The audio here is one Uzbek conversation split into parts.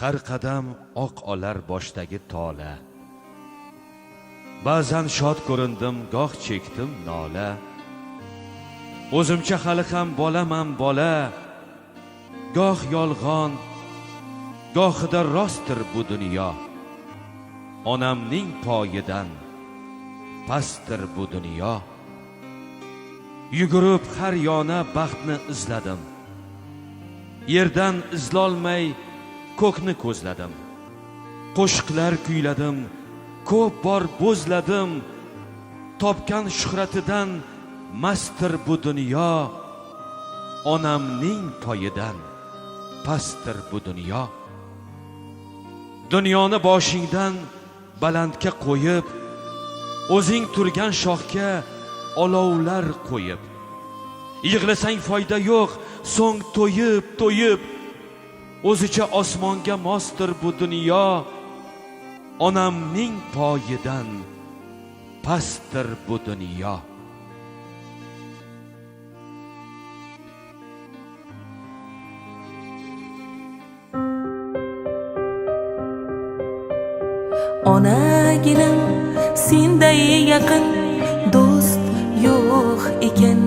Har qadam oq olar boshdagi tola. Ba'zan shod ko'rindim, goh chekdim nola. O'zimcha hali ham bolaman bola. Goh yolg'on, gohida rostdir bu dunyo. Onamning poyidan pastdir bu dunyo. Yugurib har yona baxtni izladim. Yerdan izlolmay ko'kni ko'zladim. Qo'shiqlar kuyladim, ko'p bor bo'zladim. Topgan shuhratidan mastdir bu dunyo. Onamning poyidan pastdir bu dunyo. Dunyoni boshingdan balandga qo'yib, o'zing turgan shoxga olovlar qo'yib, yig'lasang foyda yo'q, so'ng to'yib to'yib, o'zicha osmonga mosdir bu dunyo. Onamning poyidan pastdir bu dunyo. Onaginam, senday yaqin do'st yo'q ekan.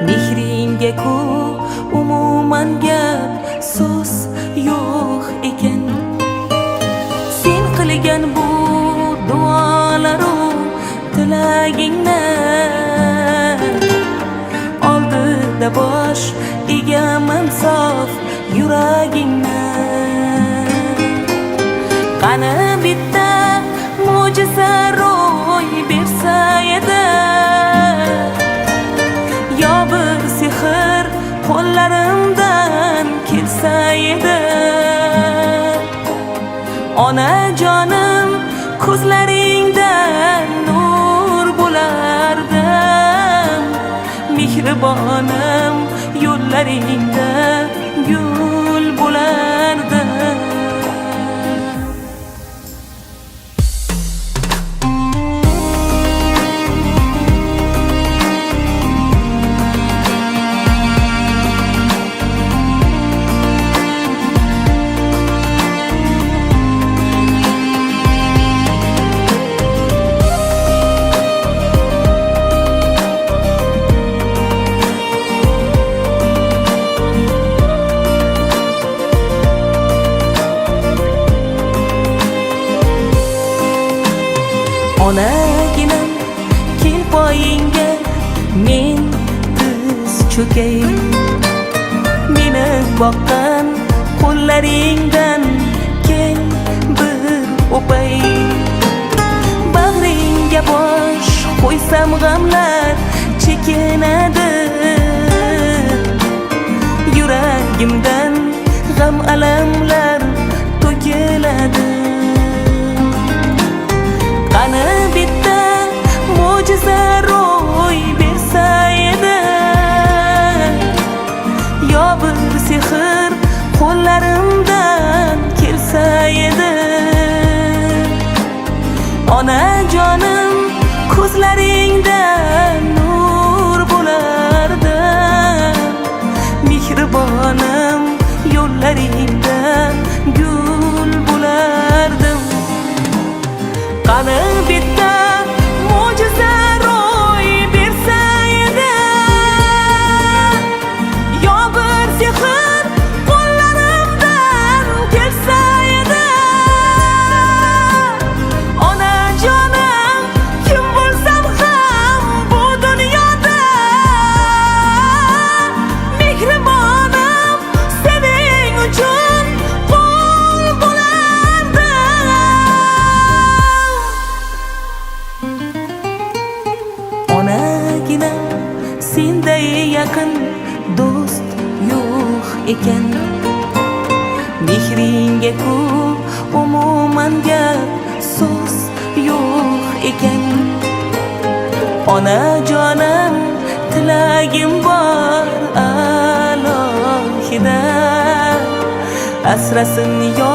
Mehringga ku umuman gap so'z yo'q ekan. Sen qilgan bu duolaru tilagingni oldida bosh egaman sof yuragingni. Qani bitta mo'jiza ro'y bersa edi, yo bir sehr qo'llarimdan kelsa edi. Onajonim, ko'zlaringda nur bo'lardim, mehribonim, yo'llaringda gul bo'lardim. Onaginam, kel poyingga men tiz cho'kay. Meni boqqan qo'llaringdan kel bir o'pay. Bag'ringga bosh qo'ysam g'amlar chekinadi, yuragimdan g'am alamlar to'kiladi. Qani bitta mo'jiza ro'y bersa edi, yo bir sehr qo'llarimdan kelsa edi. Onajonim, ko'zlaringda nur bo'lardim, mehribonim, yo'llaringda gul bo'lardim. Qani bitta mo'jiza ro'y bersa edi, yo bir sehr qo'llarimdan kelsa edi. Onajonim, kim bo'lsam ham bu dunyoda, mehribonim, sening uchun qul bo'lardim. Onaginam, senday yaqin do'st yo'q ekan. Mehringga ku umuman gap so'z yo'q ekan. Onajonim, tilagim bor alohida, asrasin yo